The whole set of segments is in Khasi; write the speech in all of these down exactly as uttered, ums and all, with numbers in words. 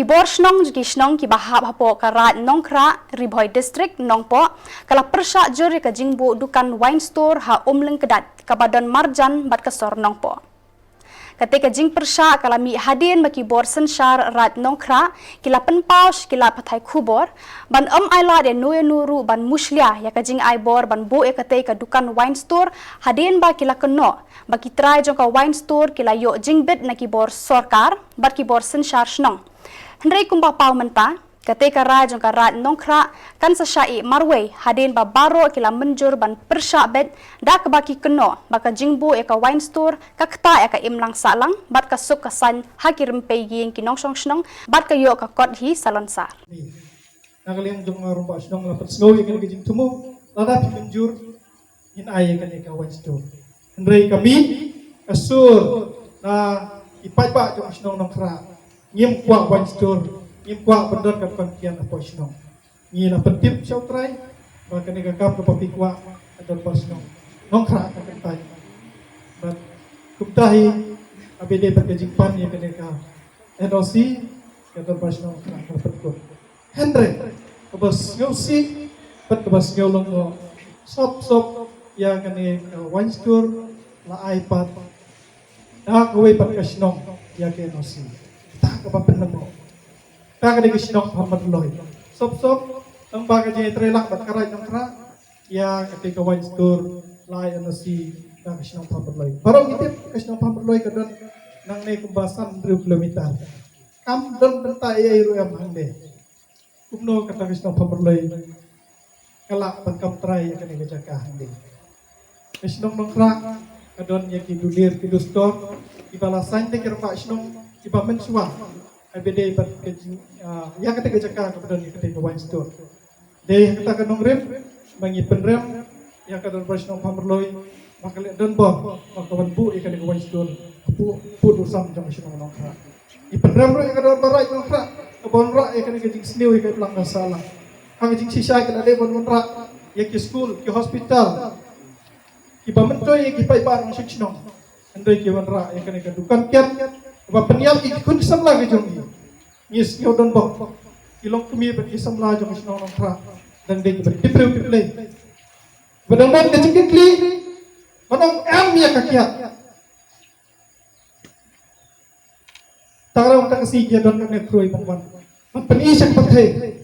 Ki bor shnong jong ki shnong kiba hap hapoh ka Raid Nongkhrah, Ri Bhoi District, Nongpoh, ka la pyrshah jur ïa ka jingbuh dukan wine store ha Umlyngkdat, kaba don marjan bad ka sor Nongpoh. Kata ka jingpyrshah ka la mih hadien ba ki bor synshar Raid Nongkhrah ki la pynpaw sha ki lad pathai khubor ban ym ailad ïano ïano ruh ban mushlia ïa ka jingai bor ban buh ïa kata ka dukan wine store, hadien ba ki la kynnoh ba ki trai jong ka wine store ki la ïoh jingbit na ki bor sorkar bad ki bor synshar shnong. Hynrei kumba paw mynta, kata ka rai jong ka Raid Nongkhrah kan sa shah ïeh marwei hadien ba baroh ki la mynjur ban pyrshah beit, da kaba ki kynnoh ba ka jingbuh ïa ka wine store ka ktah ïa ka imlang sahlang bad ka suk ka saiñ ha ki rympei ïing ki nongshong shnong bad ka ïoh ka kot hi salonsar. Na ka liang jong nga rangbah shnong la pynsngew ïa kane ka jingthmu, lada phi mynjur ngin ai ïa kane ka wine store. Hynrei kami ka sur na ki paidbah jong shnong Nongkhrah, ngim kwah wine store, ngim kwah ban don ka dukan kiad hapoh shnong. Ngi la pyntip sha u trai ba kane ka kam kaba phi kwah, ka dorbar shnong Nongkhrah ka kyntait. Bad kumta hi, haba dei bad ka jingpan ïa kane ka N O C, ka dorbar shnong Nongkhrah ka la pynkut. Hynrei kaba sngewsih bad kaba sngew lyngngoh, sop sop ïa kane ka wine store la ai pat da kawei pat ka shnong ïa ka N O C. Kata kaba pynlyngngoh. Kata ka dei ka shnong Pamdloi. Sop sop tang ba ka jingïatreilang bad ka Raid Nongkhrah ïa kata ka wine store la ai N O C da ka shnong Pamdloi. Baroh ngi tip ka shnong Pamdloi ka don nangne kumba san hynriew kilometer. Kam don bynta ei ei ruh em hangne. Kumno kata ka shnong Pamdloi ka lah ban kam trai ïa kane ka jaka hangne. Ka shnong Nongkhrah ka don ïa ki dulir ki dustur kiba la saiñ da ki rangbah shnong kiba mynshuwa. Haba dei bad ka jing, ah, ïa kata ka jaka kaba don ïa kata ka wine store. Dei ha kata ka nongrim ba ngi pynrem ïa ka dorbar shnong Pamdloi ba ka leh don bor ba ka wan buh ïa kane ka wine store hapoh, hapoh duh sam jong ka shnong Nongkhrah. Ngi pynrem ruh ïa ka dorbar Raid Nongkhrah kaba wanrah ïa kane ka jingsniew ïa ka imlang ka sahlang. Ha ka jingshisha ka la dei ban wanrah ïa ki skul, ki hospital, kiba myntoi ïa ki paidbah nongshong shnong. Hynrei ki wanrah ïa kane ka dukan kiad kaba pynïap ïa ki khun ki samla ki jong ngi. Ngi sngew donbok, ki longkmie bad ki samla jong ka shnong Nongkhrah dang dei kiba tip briew tip Blei. Ba dang don ka jingkitkhlieh ban ong em ïa ka kiad. Tang rau tang ka sngi ki don kane ka khroi ban wan ban pyni sha ka pyrthei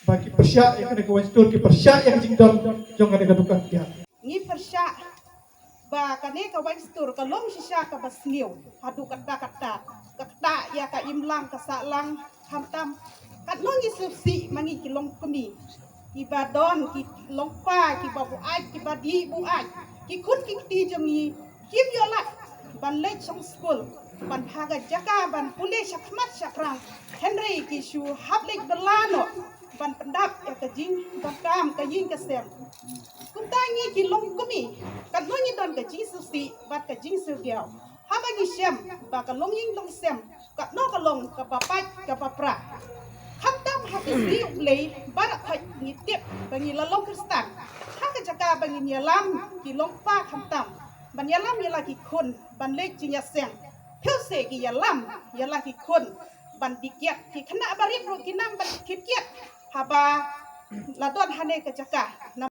ba ki pyrshah ïa kane ka wine store, ki pyrshah ïa ka jingdon jong kane ka dukan kiad. Ngi pyrshah ba kane ka wine store ka long shisha kaba sniew haduh katta katta, ka ktah ïa ka imlang ka sahlang. Khamtam katno ngi sngewsih ma ngi ki longkmie, kiba don ki longpa kiba buaid, kiba dih buaid, ki khun ki kti jong ngi kim ïoh lad ban leit shong skul, ban bha ka jaka ban pule shakhmat shaphrang, hynrei ki shu hap leit bylla noh ban pyndap ïa ka jingdonkam ka ïing ka sem. Kumta ngi ki longkmie katno ngi don ka jingsngewsih bad ka jingsngewdiaw haba ngi shem ba ka longïing longsem katno ka long kaba pait kaba prah. Khamtam ha ka ri U Blei baroh khoit ngi tip ba ngi la long Khristan. Ha ka jaka ba ngin ïalam ki longpa khamtam ban ïalam ïa la ki khun ban leit jingïaseng, phi seh ki ïalam ïa la ki khun ban dih kiad, ki khynnah barit ruh ki nang ban dih kiad haba la don hane ka jaka. Na